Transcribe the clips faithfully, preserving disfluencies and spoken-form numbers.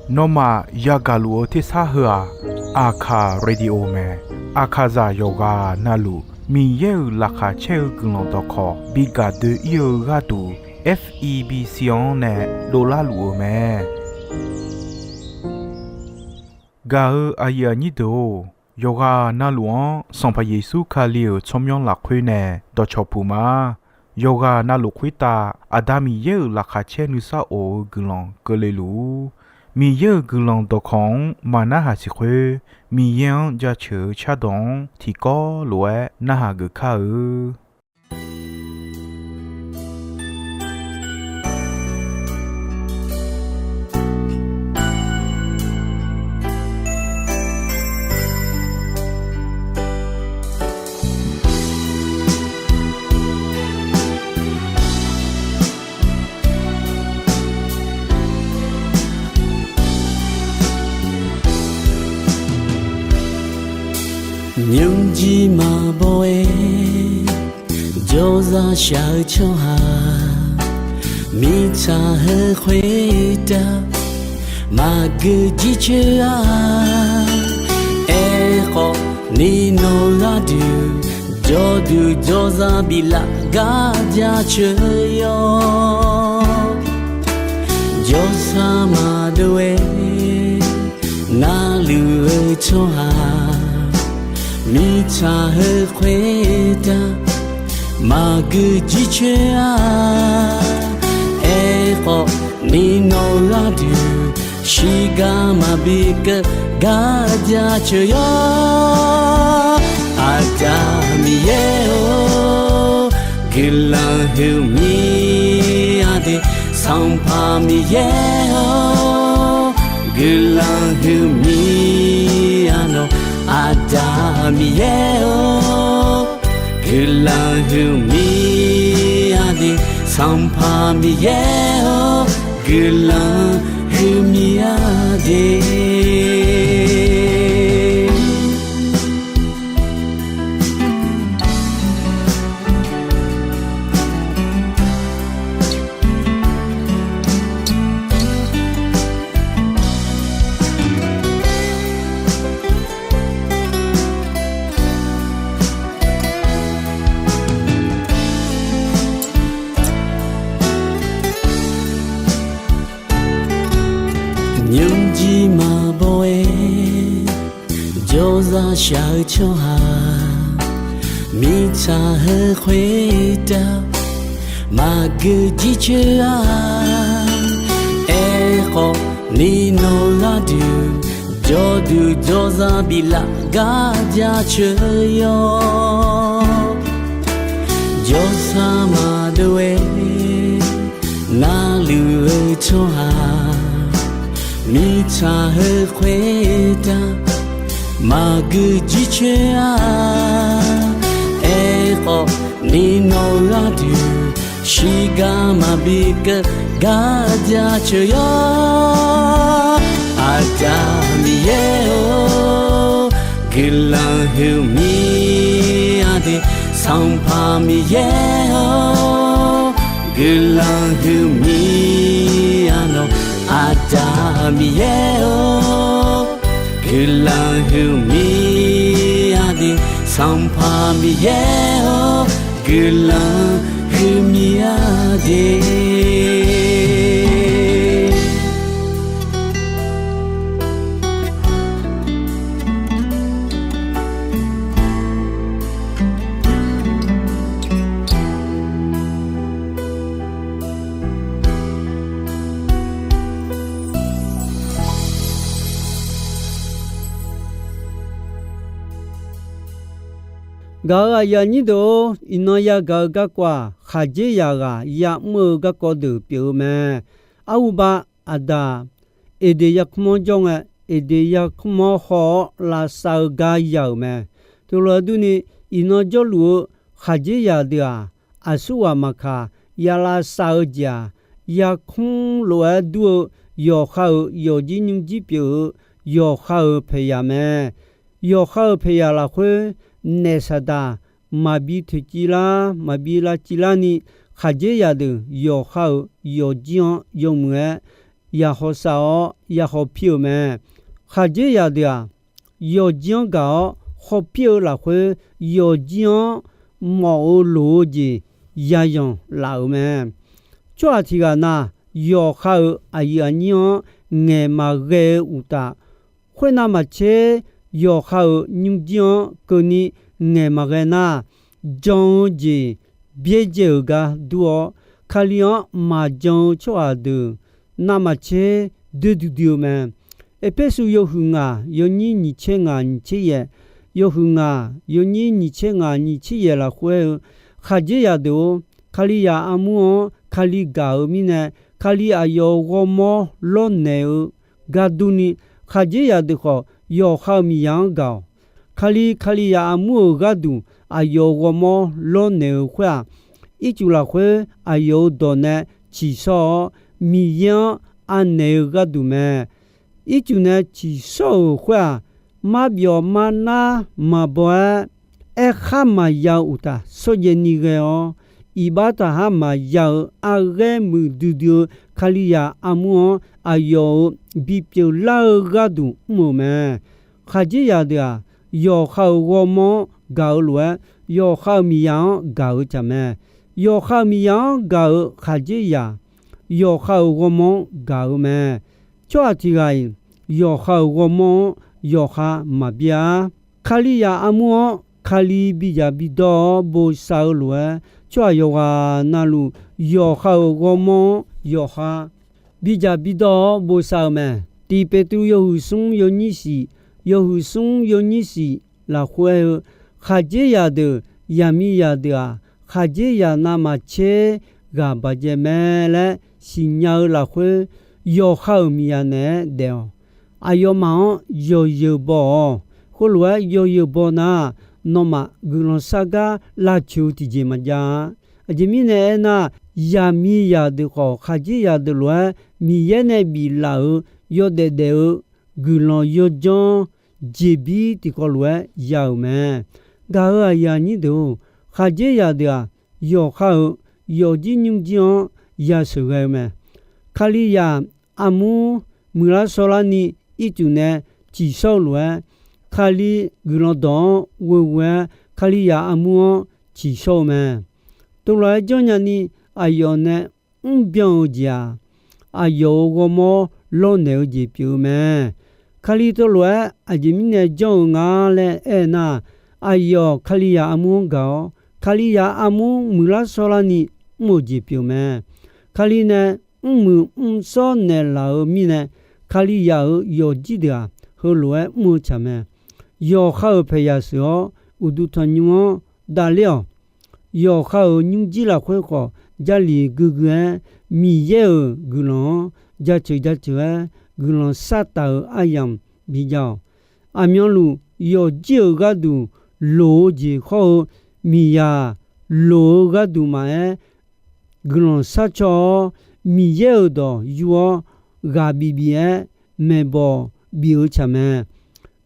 Nawmaf yagaq luf-eu tersar heu-aq, Aqkaq Radio mae. Aqkaqzaq yawqghaq navluf Miqyaer-euq laqkhaq caer-eu guiqlanq dawqkawq bi gaq doe-ir-eu gharduq, F E B C-anr nae dovlar luf-eu mae. Gaq-eu aqyuif aqnyir deuq-or, yawqghaq navluf-anr Sanqpaq Yeqsur Kali-euq tsawrmyanr lafkhoer nae dawqcawq puq ma. Yawqghaq navluf khoertav Aqda Miqyaer-euq laqkhaq caer nuisar of-eu guiqlanq keuvle luf-ur. Miqyaer-euq guiqlanq dawqkawq-anr maqnarhaq siq khoer, Miqyaer-anr jaceuq-eu cardawq-anr tiqkawv lof-aer narhaq geuf kar-eu. Nymrjir maqbaw-aer jawrzaq shaq-eu tsawrhaq, mirtsaq heu khoertav maqgeu jircoer-a. Aerkhawf ni nawq gharduq jawrduq jawrzaq biflaf gar jaceuq yawr. Jawrsar maqdov-aer narluf-eu tsawrhaq, mirtsaq heu khoertav maqgeu jircoer-a. Aerkhawf ni nawq gharduq shiqgar maqbi keuv gar jaceuq yawr. Aqda Miqyaer-or, guiqlanq huiqmir-a de. Sanqpaq Miqyaer-or, guiqlanq huiqmir-a nawq. Aqda Miqyaer-or, guiqlanq huiqmir-a de. Sanqpaq Miqyaer-or, guiqlanq huiqmir-a de. Nymrjir maqbaw-aer jawrzaq shaq-eu tsawrhaq, mirtsaq heu khoertav maqgeu jircoer-a. Aerkhawf ni nawq gharduq jawrduq jawrzaq biflaf gar jaceuq yawr. Jawrsar maqdov-aer narluf-eu tsawrhaq, mirtsaq heu khoertav maqgeu jircoer-a. Aerkhawf ni nawq gharduq shiqgar maqbi keuv gar jaceuq yawr. Aqda Miqyaer-or, guiqlanq huiqmir-a de. Sanqpaq Miqyaer-or, guiqlanq huiqmir-a nawq. Aqda Miqyaer-or, guiqlanq huiqmir-a de. Sanqpaq Miqyaer-or, guiqlanq huiqmir-a de. Gaq-euq aqyuif aqnyir deuq-or, iqnan yagaq-eu garkawv-aq, khaqdzerzaq ghaq ya'mr-eu garkawv deuq pyeuf-eu mae. Arhuba aqdaq Eqdeq yarkmr-anr jawr ngae, Eqdeq yarkmr-anr haw-awr lavsav-eu gar ya-euq mae. Teulof-aer durni, iqnan jawrluf-eu khaqdzerzaq deuq-aq, aqsurghaq maqkaq, ya lavsav-eu jeq-aq, yarkmr lof-aer dur-eu yawqha-euq yawqjir nymrjir pyeuf-eu yawqha-euq paeqyaq mae. Yawqha-euq paeqyaq lafkhoer naef Saqdaq maqbi toeqciv lar, maqbi lavciv larni, khaqdzerzaq deuq yawqha-euq yawqjir-anr yawmuiq-aer yaqhawq saf-awr yaqhawq pi-euq mae. Khaqdzerzaq deuq-aq, yawqjir-anr gaq-awr khawf pir-eu lafkhoer, yawqjir-anr mawf-eu loq-eu jeq yazanq laf-euq mae. Tsawrhaq tiq ghaq na, yawqha-euq aqyuif aqnyir-anr ngaeq maqghae-eu uqtaf, khoernav maqtser, yawqha-euq nymrjir-anr keuvni ngaeq maqghae nar, jan-eu jeq byaerdzae-euq gar dur-awr, Kali-anr maqjan-eu tsawrhaq deuq navmaqtser doer duidui-eu mae. Erpersu yawhuiq ngaq yawnyir nyiq tser ngaq nyiq tser yaef, yawhuiq ngaq yawnyir nyiq tser ngaq nyiq tser yaef lafkhoer aer-eu, khaqdzerzaq deuq-or, Kalizaq armur-anr Kali gaq-eu mirnae, Kali aqyawf-euq ghawrmawr lawrnaeq-eu gar durni, khaqdzerzaq deuq khawf yawqha-euq miqzaq-anr gaq-awq. Kali, Kalizaq armur-euq gharduq aqyawf-euq ghawrmawr lawrnaeq-eu khoer-aq, ircuf lafkhoer aqyawf-euq dawq nae tsiqshawr-awr, Miqyaer-anr anaeq-eu gharduq mae. Ircuf nae tsiqshawr-euq khoer-aq, marbyawf marnar maqbaw-aer, aerkhar maqya-eu uqtaf shawrjaev ni ghae-awr, iqbax taqhar maqya-eu arghaer muiqdui dui-eu Kalizaq armur-anr aqyawf-euq bipyeuf lar-eu gharduq mr-euq mae. Khaqdzerzaq deuq-aq, yawqha-euq ghawrmawr-anr gaq-eu lof-aer, yawqha-euq miqzaq-anr gaq-eu tsaq mae. Yawqha-euq miqzaq-anr gaq-euq khaqdzerzaq, yawqha-euq ghawrmawr-anr gaq-eu mae. Tsawrhaq tiq ghaq-iq yawqha-euq ghawrmawr-anr yawqha maqbyav-a. Kalizaq armur-anr Kali bidzaq bidawr-awr bosav-eu lof-aer, tsawrhaq yawqghaq navluf yawqha-euq ghawrmawr-anr yawqha bidzaq bidawr-awr bosav-eu mae. Tiq Peqtruv yawhuiq smr yawnyir shif, yawhuiq smr yawnyir shif lafkhoer aer-eu, khaqdzerzaq deuq, yaqmiqzaq deuq-aq, khaqdzerzaq navmaqtser ghaq baqdzae mae laer siqnya-eu lafkhoer, yawqha-euq miqzaq naeq-aer daef-awq. Aqyawfmaf-anr yawzeu baw-awq. Khoerlof-aer yawzeu baw nar, nawmaf guiqlanq sar gar lavcoeq-eu tiqjeq maqjav-a. Aqjeq mirnae aernar, yaqmiqzaq deuq khawf khaqdzerzaq deuq lof-aer Miqyaer nae biflaf-euq yawdaef daef-eu guiqlanq yawdzanr jeqbir tiqkawv lof-aer ya-euq mae. Gaq-euq aqyuif aqnyir deuq-or, khaqdzerzaq deuq-aq, yawqha-euq yawfjir nymrjir-anr yasheuq ghae-eu mae. Kalizaq armur muiqlar shawrlarni ircuf nae tsiqshawr-eu lof-aer, Kali guiqlanq dawq-anr ghoeghoe-aer Kalizaq armur-anr tsiqshawr-eu mae. Teulof-aer janrnya ni aqyawf nae mrbyan-eu jeq-aq, aqyawf-euq ghawrmawr lawrnaeq-eu jeq pyeuf-eu mae. Kali teulof-aer aqjeq mirnae janr-eu nga laer aernar, aqyawf Kalizaq armur-anr gaq-awr, Kalizaq armur muiqlar shawrlarni mr-euq jeq pyeuf mae. Kali nae mrmuiq mrshawr naeqlaf-euq mirnae, Kalizaq-euq yawfjir deuq-aq, heulof-aer mr-eu tsaq mae. Yawqha-euq paeqyaq sheuq-awr, uqduq tanqnymr-anr davler-awq. Yawqha-euq nymrjir lafkhoer khawf, Jarlif guigui-aer Miqyaer-euq guiqlanq-anr jaceuq jaceuq-aer, guiqlanq shartaf-euq aryamq bijav-awq. Aqmyanluf yawfjir-euq gharduq loq-eu jeq hawr-eu, miqzaq loq-eu gharduq maqaer, guiqlanq sharcaw-awr, Miqyaer-euq dawq yur-awr, ghaq bif bif-aer maeqbawq bif-eu tsaq mae.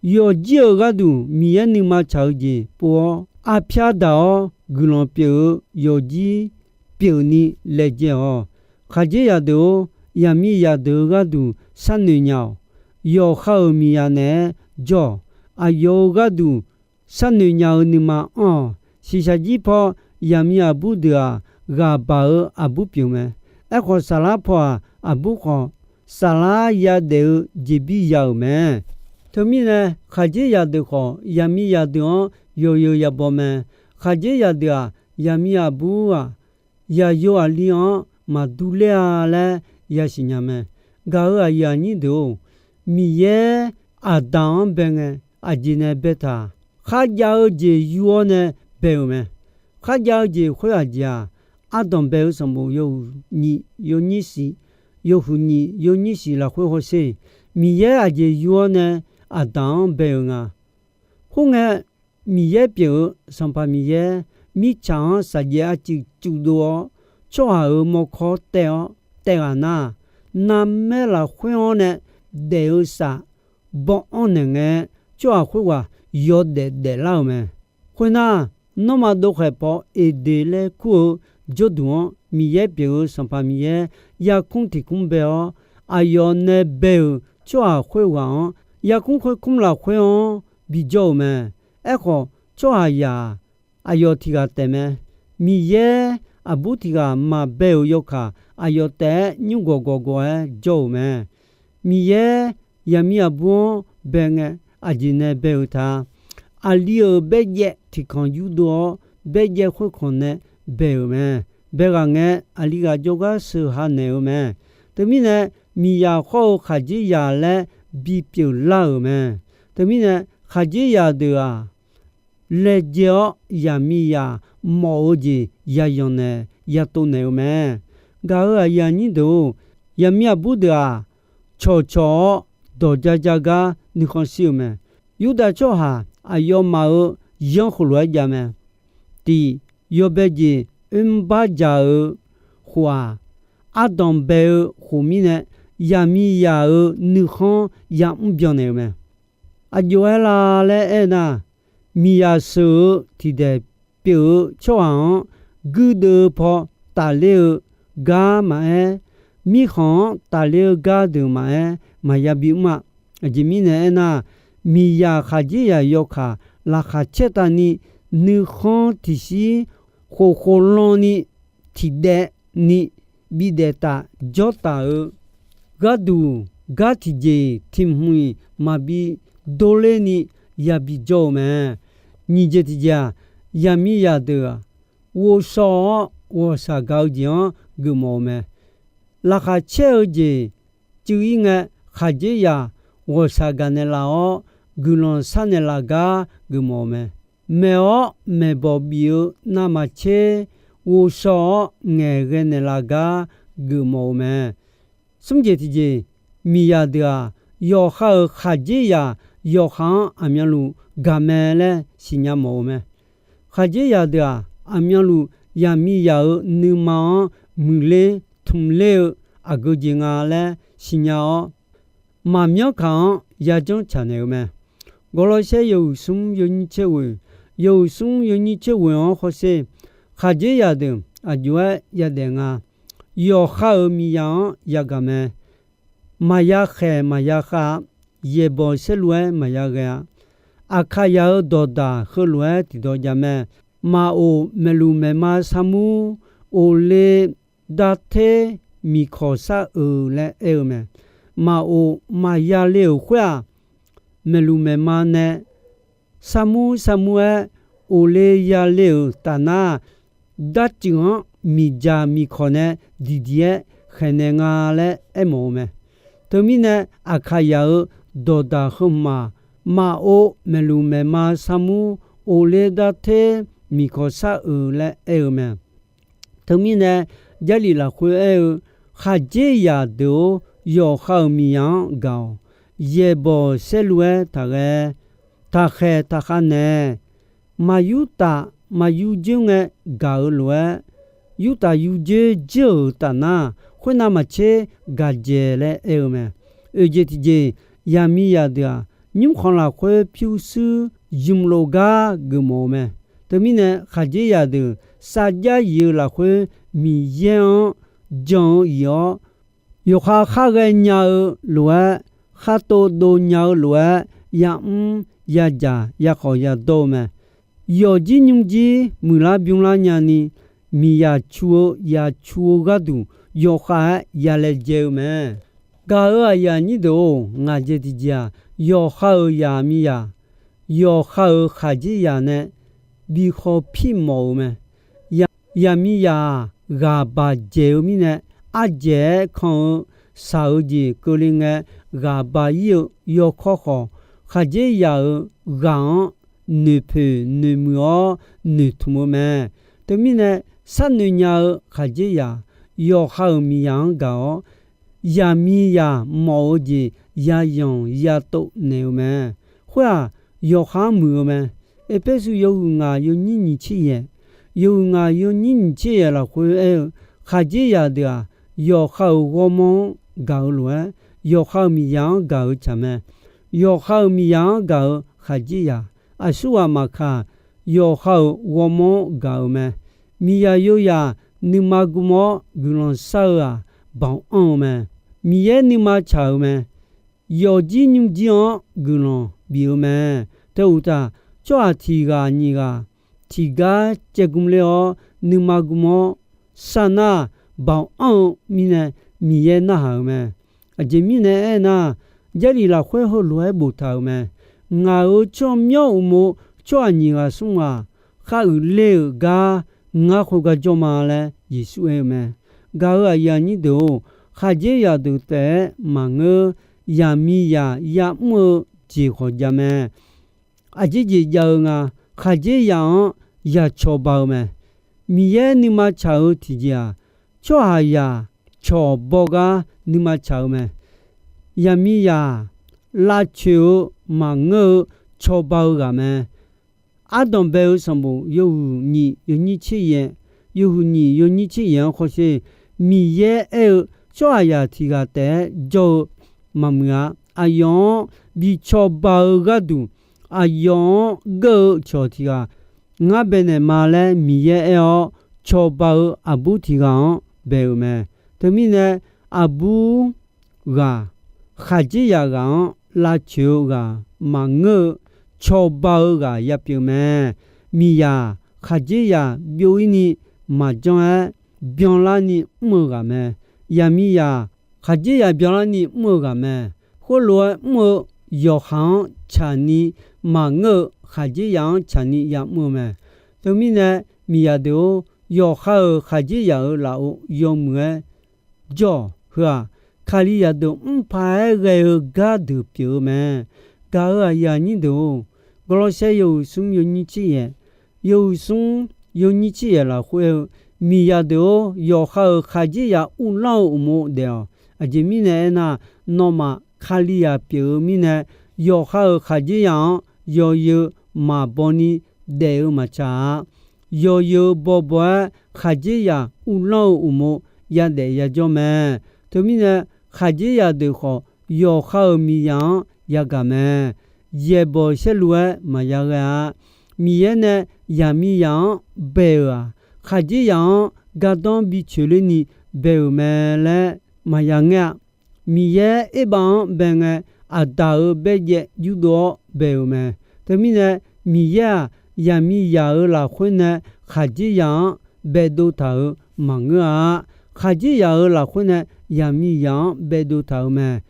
Yawfjir-euq gharduq Miqyaer nuima tsaq-eu jeq pov-awr, arpyar daq-awr guiqlanq pyeuf-eu yawfjir pyeufni laejae-awq. Khaqdzerzaq deuq-or, yaqmiqzaq deuq-eu gharduq sharnoeq nya-awq. Yawqha-euq miqzaq naeq-aer jawr-awq. Aqyawf-euq gharduq sharnoeq nya-eu nuima anr-awq. Shiqshaq jir paw yaqmiq aqbur deuq-aq, ghaq baq-eu aqbur pyeuf mae. Aerkhawf, saflar paw-aq, aqbur khawf saflar yadaef-eu jeqbir ya-euq mae. Teumirnae, khaqdzerzaq deuq khawf, yaqmiqzaq deuq-anr yawzeu yabaw mae. Khaqdzerzaq deuq-aq, yaqmiq aqbur-aq, yaqyo aqli-anr maqdur ler-a laer yasiq nya mae. Gaq-euq aqyuif aqnyir deuq-or, Miqyaer Aqdaq-anr bae ngae, aqjeq nae baetaq, kharjav-eu jeq yur-awr nae bae-euq mae. Kharjav-eu jeq khoer aqjeq-aq, ardanq bae-eu sanqbof yawhuiq nyiq yawnyir shif, yawhuiq nyiq yawnyir shif lafkhoer hawsher. Miqyaer aqjeq yur-awr nae Aqdaq-anr bae-euq nga. Khoerngae, Miqyaer pyeuf-eu Sanqpaq Miqyaer, mirtsaq-anr shaqjaev arcuiv cuvdov-awr, tsawrhaq-euq mawrkawr taev-awr taev ghaq nar, narmaer lafkhoer-anr nae daef-eu saf baw anr naeq ngae, tsawrhaq khoerghaq yawdaef daeflar-euq mae. Khoernar, nanrma dov khaeq paw Eqdeq laer kur-eu jawrduq-anr, Miqyaer pyeuf-eu Sanqpaq Miqyaer yarkmr tiq kmr bae-awr, aqyawf nae bae-euq tsawrhaq khoerghaq-anr yarkmr khoerkmr lafkhoer-anr bijawr-euq mae. Aerkhawf, tsawrhaqzaq aqyawf tiq ghaq taef mae. Miqyaer aqbur tiq ghaq maqbae-euq yawkaq, aqyawf taef-aer nymr gawqgawq gawq-aer jawr-euq mae. Miqyaer yaqmir aqbur-anr bae ngae, aqjeq nae bae-eu ta. Aqli-euq baerjaev tiq kanq yurdov-awr, baerjaev khoerkanq nae bae-euq mae. Bae ghaq ngae, aqli ghaq jawrgar sheuq ha naeq-eu mae. Teumirnae, miqzaq khawr-eu khaqdzerzaq laer bipyeuf lar-euq mae. Teumirnae, khaqdzerzaq deuq-aq, laejae-awr yaqmiqzaq mawf-eu jeq yayanq naeq yatov naeq-eu mae. Gaq-euq aqyuif aqnyir deuq-or, yaqmir aqbur deuq-aq, cawqcawq-awr dawq ja ja gar nuikhanr shir-eu mae. Yurdav tsawrhaq aqyawfmaf-euq yanr khoflof-aer jav mae. Tiq, yawbae jeq oermr bar dzaq-eu khof-aq, ardanq bae-eu khof mirnae, yaqmiqzaq-euq nuikhanr yamr byannaeq-eu mae. Aqjox-aer la laer aernar, miqzaq sheuq-eu tiqdaeq pyeuf-eu tsawrhaq-anr guirdeuv paw tafler-eu gar maqaer, mirkhanq-anr tafler-eu gar deuq maqaer, maqya bimr-a. Aqjeq mirnae aernar, miqzaq khaqdzerzaq yawkaq laqkhaq caer tavni, nuikhanr tiqshir khofkhof lan ni tiqdaev ni bidaef taf jawr taf-eu gharduq, gar tiqjeq-iq tiq hmq-iq maqbi dovler ni yabi jawr-eu mae. Nyiq jeq tiqjeq-aq, yaqmiqzaq deuq-aq, ghovshaw-awr ghawqshaq gaq-eu jeq-anr geufmawf-eu mae. Laqkhaq caer-eu jeq cuiv-ir ngae, khaqdzerzaq ghawqshaq gaqnaeq laf-awr, guiqlanq sharnaeq laf gar geufmawf-eu mae. Maeq-awr maeqbawq bif-eu navmaqtser ghovshaw-awr ngaeqghae naeqlaf gar geufmawf-eu mae. Smr jeq tiqjeq, miqzaq deuq-aq, yawqha-euq khaqdzerzaq yawqha-anr aqmyanluf gaq mae laer siqnya mawf-eu mae. Khaqdzerzaq deuq-aq, aqmyanluf yaqmiqzaq-euq nuima-anr muiqler tmqler-eu aqgeu jeq nga laer siqnya-awr, maqmyanr kaq-anr yajanr tsaq naeq-eu mae. Gawrlawrsaer yawhuiq smr yawnyir tser ghoeq, yawhuiq smr yawnyir tser ghoeq-anr hawsher, khaqdzerzaq deuq aqjox-aer yadaef nga. Yawqha-euq miqzaq-anr yagaq mae. Maqya khaeq maqya khav-a. Yaeqbawq saerlu-aer maqya ghae-a. Aqkaqyaq-euq dawqdaq heulof-aer tiqdawq jav mae. Maqof maeqluq maeqma sarmur, of le darter miqkawq sar-euq laer aer-eu mae. Maqof maqya le-euq khoer-aq, maeqluq maeqma nae sarmur sarmur-aer of le ya le-euq tafnar, darcuif-anr miqdzaq miqkawq nae diqdiq-aer khaeqnaeq nga laer aermawf-eu mae. Teumirnae, Aqkaqyaq-euq dawqdaq heu hmq-aq, maqof maeqluq maeqma sarmur, of le darter miqkawq sar-euq laer aer-eu mae. Teumirnae, Jarlif lafkhoer aer-eu, khaqdzerzaq deuq-or, yawqha-euq miqzaq-anr gaq-awq. Yaeqbawq saerlu-aer taqghae, taqkhaeq taqkhav naeq, maq yurtaf maq yurjoer ngae gaq-eu lof-aer, yurtaf yurjoer jir-euq tafnar, khoernav maqtser gaqdzaeq laer aer-eu mae. Oeq jeq tiqjeq, yaqmiqzaq deuq-aq, nymrkhanq lafkhoer pyurshuir ymq lof gar geufmawf-eu mae. Teumirnae, khaqdzerzaq deuq sarjax yif-eu lafkhoer Miqyaer-anr jan-eu iq-awr, yawqha khar ghaenya-eu lof-aer, khar tov dov nya-eu lof-aer, yamr yadzaq yakhawf yadawr-eu mae. Yawqjir nymrjir muiqlar bymrlar nyani, miqzaq cu-eu yaq cu-eu gharduq yawkhav-aer yalaejae-eu mae. Gaq-euq aqyuif aqnyir deuq-or, ngaq jeq tiqjeq-aq, yawqha-euq yaqmiqzaq, yawqha-euq khaqdzerzaq nae bi khawpir mawf-eu mae. Yaqmiqzaq-aq, ghaq baq dzaeq-eu mirnae, ardzaeq-aer kan-eu shaq-eu jeq keuvle ngae, ghaq baq-ir-eu yawkawr khawf, khaqdzerzaq-euq ghaq-anr noeqpoeq noeqmuiq-awr noeqtmq-eu mae. Teumirnae, sharnoeq nya-eu khaqdzerzaq, yawqha-euq miqzaq-anr gaq-awr, yaqmiqzaq mawf-eu jeq yazanq yatov naeq-eu mae. Khoer-aq, yawqha-anr muiq-eu mae. Erpersu yawhuiq ngaq yawnyir nyiq tser yaeq, yawhuiq ngaq yawnyir nyiq tser yaeq lafkhoer aer-eu, khaqdzerzaq deuq-aq, yawqha-euq ghawrmawr-anr gaq-eu lof-aer, yawqha-euq miqzaq-anr gaq-eu tsaq mae. Yawqha-euq miqzaq-anr gaq-eu khaqdzerzaq, aqsurghaq maqkaq, yawqha-euq ghawrmawr-anr gaq-eu mae. Miqzaq yawzaq nuima gm-awr guiqlanq shar-eu-aq, banq anr-eu mae. Miqyaer nuima tsaq-euq mae. Yawqjir nymrjir-anr guiqlanq bif-eu mae. Teu uqtaf, tsawrhaq tiq ghaq nyiq ghaq tiqgar caevgm ler-awr, nuima gm-awr, sar nar, baoq anr-eu mirnae Miqyaer narhaq-euq mae. Aqjeq mirnae aernar, Jarlif lafkhoer heulof-aer boftaq-euq mae. Ngaq-euq tsawrmyanr uqmov tsawrhaq nyiq ghaq smr ghaq khar uiqler-euq gar ngar khoergar jawr ma laer Yeqsur aer-eu mae. Gaq-euq aqyuif aqnyir deuq-or, khaqdzerzaq deuq taef-aer maqngeur. Yaqmiqzaq ya'mr-eu jeq khawf jav mae. Aqjeq jeq jav-eu nga, khaqdzerzaq-anr yaq cawba-eu mae. Miqyaer nuima tsaq-eu tiqjeq-aq, tsawrhaqzaq cawq baw gar nuima tsaq-eu mae. Yaqmiqzaq lavcoeq-eu maqngeur-eu cawba-eu ghaq mae. Ardanq bae-eu sanqbof yawhuiq nyiq yawnyir tser yaef, yawhuiq nyiq yawnyir tser yaef-anr hawsher, Miqyaer aer-eu, tsawrhaqzaq tiq ghaq taef-aer jawr-eu maqmuiq-a. Aqyawf-anr bi cawba-eu gharduq, aqyawf-anr geur-eu cawq tiq ghaq ngar baenaeq ma laer Miqyaer aer-awr, cawba-eu aqbur tiq ghaq-anr bae-euq mae. Teumirnae, aqbur ghaq, khaqdzerzaq ghaq-anr lavcoeq-eu ghaq maqngeur-eu, cawba-eu ghaq yapyeuf mae. Miqzaq khaqdzerzaq byov-ir ni maqjanr-aer byanlarni mr-eu ghaq mae. Yaqmiqzaq khaqdzerzaq byanlarni mr-eu ghaq mae. Khoerlof-aer mr-eu yawqha-anr tsaqni maqngeur-eu, khaqdzerzaq-anr tsaqni ya'mr-eu mae. Teumirnae, miqzaq deuq-or, yawqha-euq khaqdzerzaq-euq lafov yawmuiq-aer jawr-awq. Heu-aq, Kalizaq deuq mr paq-aer ghae-eu gardeuq pyeuf-eu mae. Gaq-euq aqyuif aqnyir deuq-or, Gawrlawrsaer yawhuiq smr yawnyir tser yaef, yawhuiq smr yawnyir tser yaef lafkhoer-eu, miqzaq deuq-or, yawqha-euq khaqdzerzaq uvlanr-eu uqmov daef-awq. Aqjeq mirnae aernar, nawmaf Kalizaq pyeuf-eu mirnae, yawqha-euq khaqdzerzaq-anr yawzeu maqbaw ni daef-eu maqtsaq-a. Yawzeu bawbaw-aer khaqdzerzaq uvlanr-eu uqmov yadaef yajawr mae. Teumirnae, khaqdzerzaq deuq khawf yawqha-euq miqzaq-anr yagaq mae. Yaeqbawq saerlu-aer maqya ghae-a. Miqyaer nae yaqmiqzaq-anr bae-euq-aq, khaqdzerzaq-anr gardanr bi coeqler ni bae-euq mae laer maqya ngaer-a. Miqyaer Erbav-anr bae ngae, Aqdaq-euq baerjaev jurdov-awr bae-euq mae. Teumirnae, Miqyaer-aq, yaqmiqzaq-euq lafkhoer nae khaqdzerzaq-anr baedov taq-euq maqngeur-a. Khaqdzerzaq-euq lafkhoer nae yaqmiqzaq-anr baedov taq-euq mae.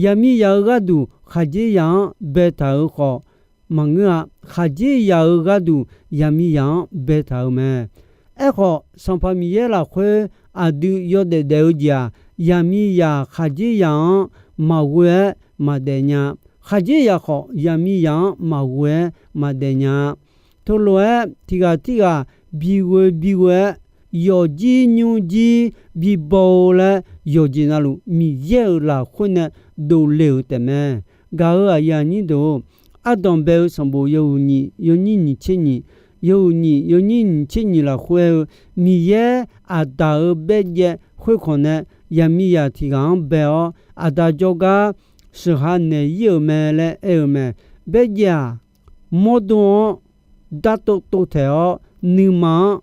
Yaqmiqzaq-euq gharduq khaqdzerzaq-anr baetaq-euq khawf maqngeur-a. Khaqdzerzaq-euq gharduq yaqmiqzaq-anr baetaq-euq mae. Aerkhawf, Sanqpaq Miqyaer lafkhoer aqdui yawdaef daef-eu jeq-aq, yaqmiqzaq khaqdzerzaq-anr maqghoe-aer maqdaef nya. Khaqdzerzaq khawf, yaqmiqzaq-anr maqghoe-aer maqdaef nya-a. Teulof-aer tiq ghaq tirghaq bighoe bighoe-aer, yawqjir nymrjir bibaw-eu laer yawqjeq navluf Miqyaer-euq lafkhoer nae dovle-euq taefmae. Gaq-euq aqyuif aqnyir deuq-or, ardanq bae-eu sanqbof yawhuiq nyiq yawnyir nyiq tser nyiq, yawhuiq nyiq yawnyir nyiq tser nyiq lafkhoer-eu, Miqyaer Aqdaq-euq baerjaev khoerkhanq nae yaqmiqzaq tiq ghaq-anr bae-awr, Aqdaq jawrgar sheuqha naeq-ir-euq mae laer aer-eu mae. Baerjaev-aq, mawrdo-anr dartov tovtaeq-awr, nuima-anr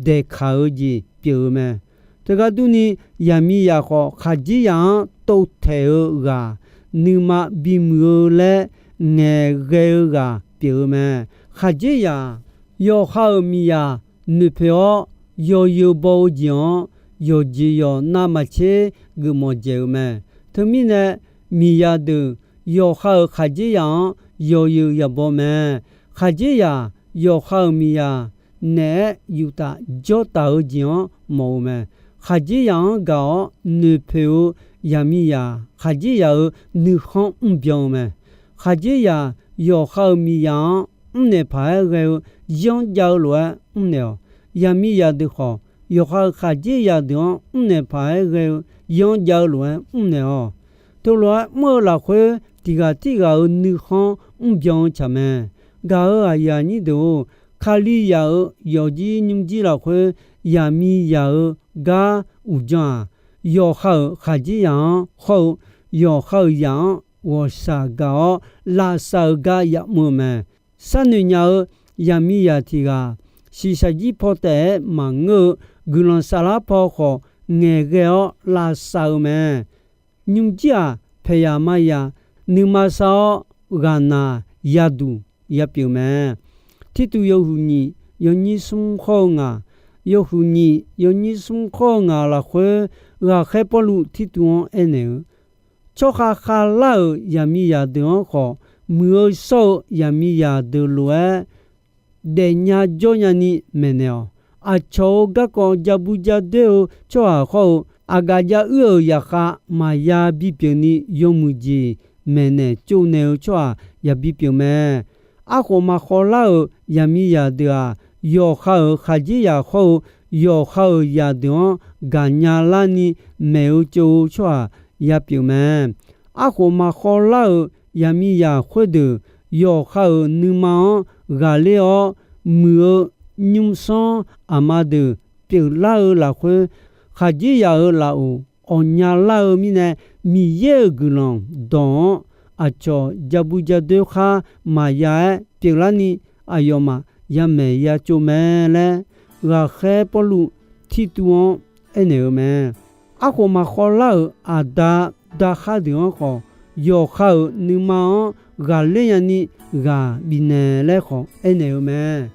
daeqkaq-eu jeq pyeuf-eu mae. Teugar durni, yaqmiqzaq khawf khaqdzerzaq-anr tovtaeq-eu ghaq, nuima bimuiq-eu laer ngaeqghae-eu ghaq pyeuf-eu mae. Khaqdzerzaq yawqha-euq miqzaq noeqpoeq-awr, yawzeu baw-eu jeq-anr yawqjeq yawq navmaqtser geufmawf dzaeq-eu mae. Teumirnae, miqzaq deuq yawqha-euq khaqdzerzaq-anr yawzeu yabaw mae. Khaqdzerzaq yawqha-euq miqzaq naeq-aer yuftaf jawrtaf-eu jeq-anr mawf-eu mae. Khaqdzerzaq-anr gaq-awr noeqpoeq-eu yaqmiqzaq, khaqdzerzaq-euq nuikhanr mrbyan-eu mae. Khaqdzerzaq yawqha-euq miqzaq-anr mrnaeq paq-aer ghae-eu yanr jav-eu lof-aer mrnaeq-awq. Yaqmiqzaq deuq khawf, yawqha-euq khaqdzerzaq deuq-anr mrnaeq paq-aer ghae-eu yanr jav-eu lof-aer mrnaeq-awq. Teulof-aer mr-eu lafkhoer, tiq ghaq tirghaq-euq nuikhanr mrbyan-eu tsaq mae. Gaq-euq aqyuif aqnyir deuq-or, Kalizaq-euq yawqjir nymrjir lafkhoer, yaqmiqzaq-euq gar uqdzan-aq, yawqha-euq khaqdzerzaq-anr hawr-eu, yawqha-euq zaq-anr ghawqshaq gaq-awr lavsav-eu gar yamr-eu mae. Sharnoeq nya-eu yaqmiqzaq tiq ghaq, shiqshaq jir paw taef-aer maqngeur-eu guiqlanq saflar paw khawf ngaeqghae-awr lavsav-eu mae. nymrjir-aq, paeqyaq mayaq, nuima sar-awr ghaqnaq yaduq yapyeuf mae. Tirtuv yawhuiq nyiq yawnyir smr khawr-eu ngaq, yawhuiq nyiq yawnyir smr khawr-eu ngaq lafkhoer, ghaqkhaer Pawrluv Tirtuv-anr aernaeq-eu, tsawrkhav khavlar-euq zaqmiqzaq deuq-anr khawf, muiq-eu shawr-eu zaqmiqzaq deuq lof-aer daefnya jawrnya ni maeqnaeq-awq. Aqcawq-euq garkawv jabur jadoer-eu tsawrhaq hawr-eu, aqgaf jav uir-euq zaqkhav maqya bipyeuf ni yawmuiq jeq maeqnaeq tsovnaeq-eu tsawrhaq yabi pyeuf mae. Arkhof maqkhawvlar-euq zaqmiqzaq deuq-aq, yawqha-euq khaqdzerzaq hawr-eu, yawqha-euq zaqdeuq-anr gaqnya larni maeq-eu tsov-eu tsawrhaq yapyeuf mae. Arkhof maqkhawvlar-euq zaqmiqzaq khoerdeuq, yawqha-euq nuima-anr ghaqler-awr, muiq-eu nymrsanr aqma deuq pyeuflar-eu lafkhoer, khaqdzerzaq-euq lafov awqnya lar-eu mirnae, Miqyaer-euq guiqlanq dawq-anr aqcawq jabur jadoer khar maqya-aer pyeuflarni, aqyawfmaf yamaeq yatsov mae laer, ghaqkhaer Pawrluv Tirtuv-anr aernaeq-eu mae. Arkhof maqkhawvlar-euq aqda dakhar deuq-anr khawf, yawqha-euq nuima-anr ghaqler nyani ghaq bifnaeq laer khawf aernaeq-eu mae.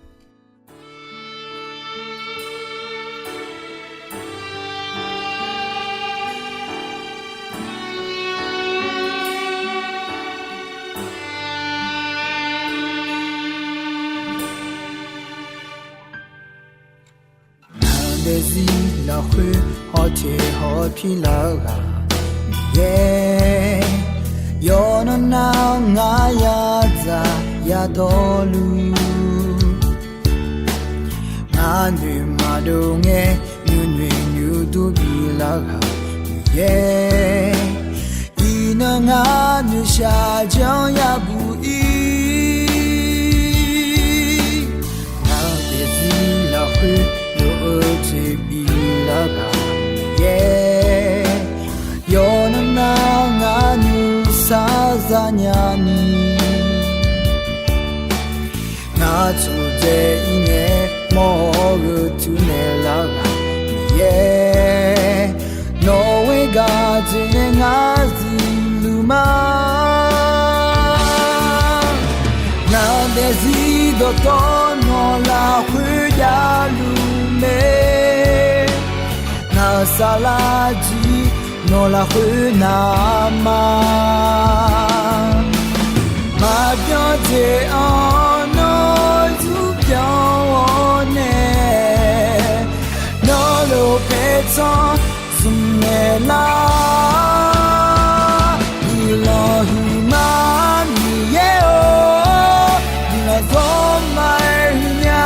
Ngaq daefzir lafkhoer hawteq hawpir lar-eu ghaq Miqyaer, yawqnan nar ngar yadzaq yadawrluf, ngar noeq maqdov ngae nuinoeq nuidur bilar ghaq Miqyaer, iqnan ngar noeqshaq janr yabuq ir. Ngaq daefzir lafkhoer lof-eu jeq bilar ghaq Miqyaer, yawqnan nar ngar nuisar zanya ni, ngar tsawqdzae ir ngae mawr-eu teunaeq lar ghaq Miqyaer, nawq-eu gaq jeqnae ngar zuiqluf ma. Ngaq daefzir dawqtawv nawq lafkhoer javluf mae. Ngaq saflar jir nawq lafkhoer navma, maqbyan jeq-anr nawr zurbyan-awr nae, nawr lof paertsanr zmq naeq lar. Guiqlanq huiqma Miqyaer-or, guiqlanq zawr ma-aer huiqnya.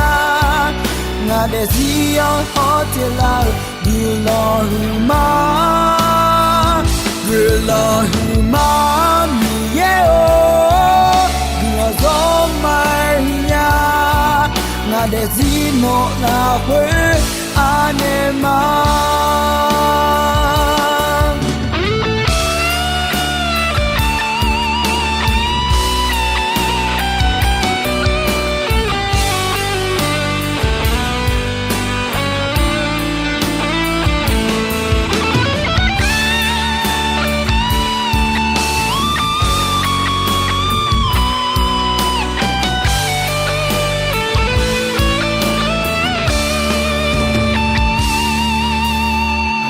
Ngaq daefzir-anr hawteq lar-eu guiqlanq huiqma, guiqlanq huiqma Miqyaer-or, guiqlanq zawr ma-aer huiqnya. Ngaq daefzir nawq lafkhoer anaeq ma.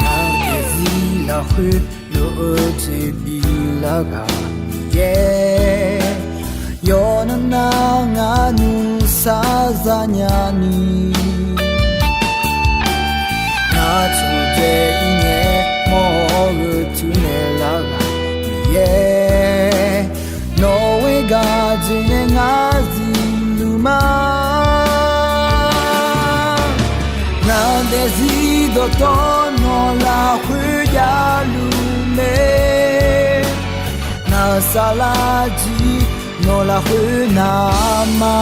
Ngaq daefzir lafkhoer lof-eu jeq bilar ghaq Miqyaer, yawqnan nar ngar nuisar zanya ni, ngar tsawqdzae ir ngae mawr-eu teunaeq lar ghaq Miqyaer, nawq-eu gaq jeqnae ngar zuiqluf ma. Ngaq daefzir dawqtawv nawq lafkhoer javluf mae. Ngaq saflar jir nawq lafkhoer navma,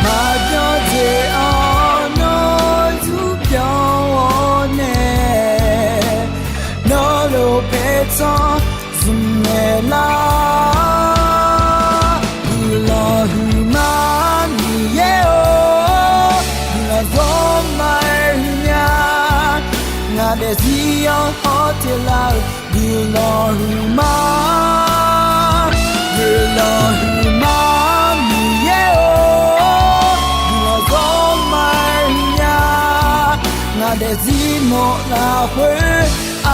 maqbyan jeq-anr nawr zurbyan-awr nae, nawr lof paertsanr zmq naeq lar. Guiqlanq huiqma Miqyaer-or, guiqlanq zawr ma-aer huiqnya. Ngaq daefzir Zir-anr hawteq laf-euq guiqlanq huiqma, guiqlanq huiqma Miqyaer-or, guiqlanq zawr ma-aer nya. Ngaq daefzir nawq lafkhoer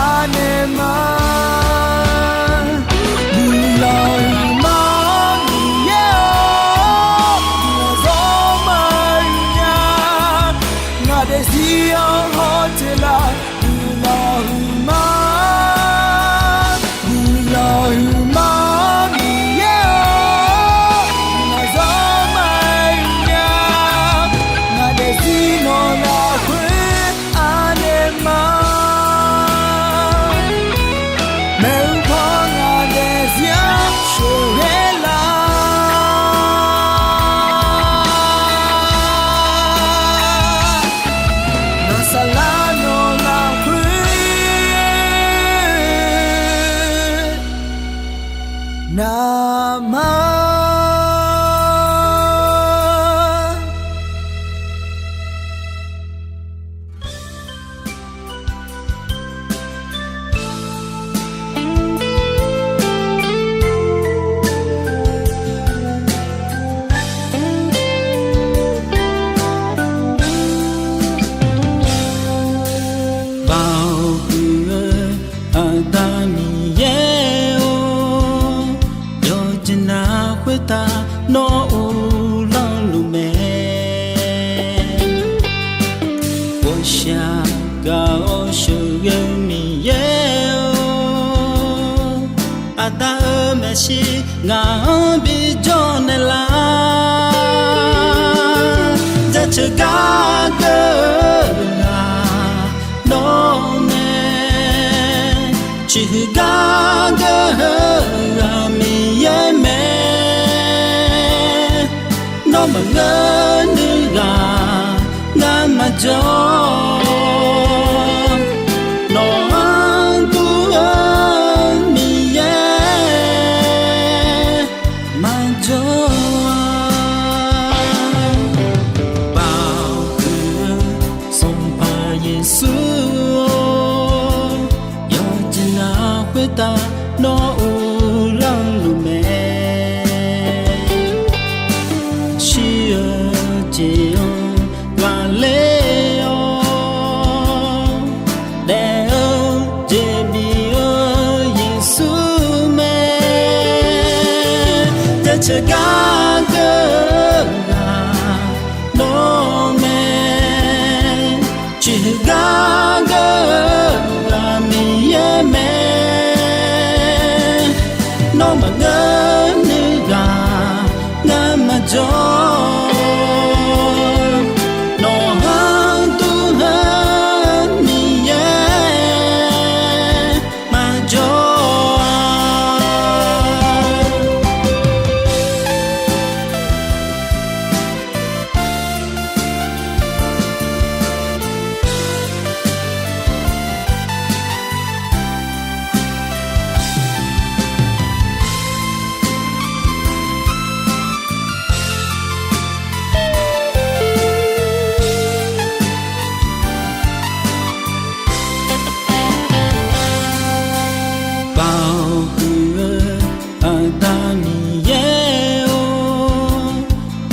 anaeq ma. Guiqlanq huiqma Miqyaer-or, guiqlanq zawr ma-aer nya. Ngaq daefzir-anr hawteq laf-euq guiqlanq huiqma, guiqlanq huiqma Miqyaer-or, guiqlanq zawr ma-aer nya. Ngaq daefzir nawq lafkhoer anaeq ma. Maeqhu paw ngaq daefzir-anr sheuqghae laf. Naqsaqlar nawq lafkhoer navmaqma. Baoq huiq-eu Aqda Miqyaer-or, yawqjeq navluf khoertav nawr uvlanr luf mae. Ghawqshaq gaq-awr sheuqghae-eu Miqyaer-or, Aqda-euq maeqshi ngaq-anr bijawr naeqlaf. Jaceuq gar geur-eu ghaq nawr mae, ciqhuiq gar geur-eu ghaq Miqyaer mae. Nawr maqngeur nuir ghaq ngar maqjawr, nawq-anr dur-eu Miqyaer maqjawr-a. Baoq huiq-eu Sanqpaq Yeqsur-or, yawqjeq navluf khoertav nawr uvlanr luf mae. Shir-eu jeq-anr ghaqler-awr, daef-eu jeq bif-eu Yeqsur mae. Jaceuq gar geur-eu ghaq nawr mae, ciqhuiq gar geur-eu ghaq Miqyaer mae. Nawr maqngeur nuir ghaq ngar maqjawr, nawq-anr dur-eu Miqyaer maqjawr-a. Baoq huiq-eu Aqda Miqyaer-or,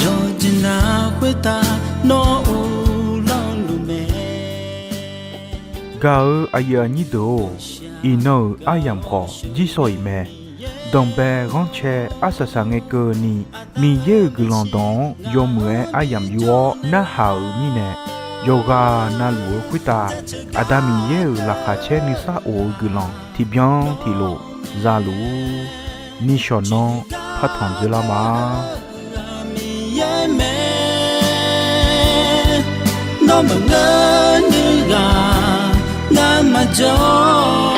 yawqjeq navluf khoertav nawr uvlanr luf mae. Gaq-eu aqyuif aqnyir deuq-or, iqnan-euq aryamq khawf jirsawq iq mae. Danqbae ghanrcae arsaq saqngae keuvni, Miqyaer-euq guiqlanq dawq-anr yawmuiq-aer aryamq yur-awr narhaq-euq mirnae, yawqghaq navluf-eu khoertav Aqda Miqyaer-euq laqkhaq caer nuisar of-eu guiqlanq tiqbyan tiqlof zaluf-ur. Nishawq nanr partanq dzeurlar ma. Nawr maqngeur nuir ghaq ngar maqjawr,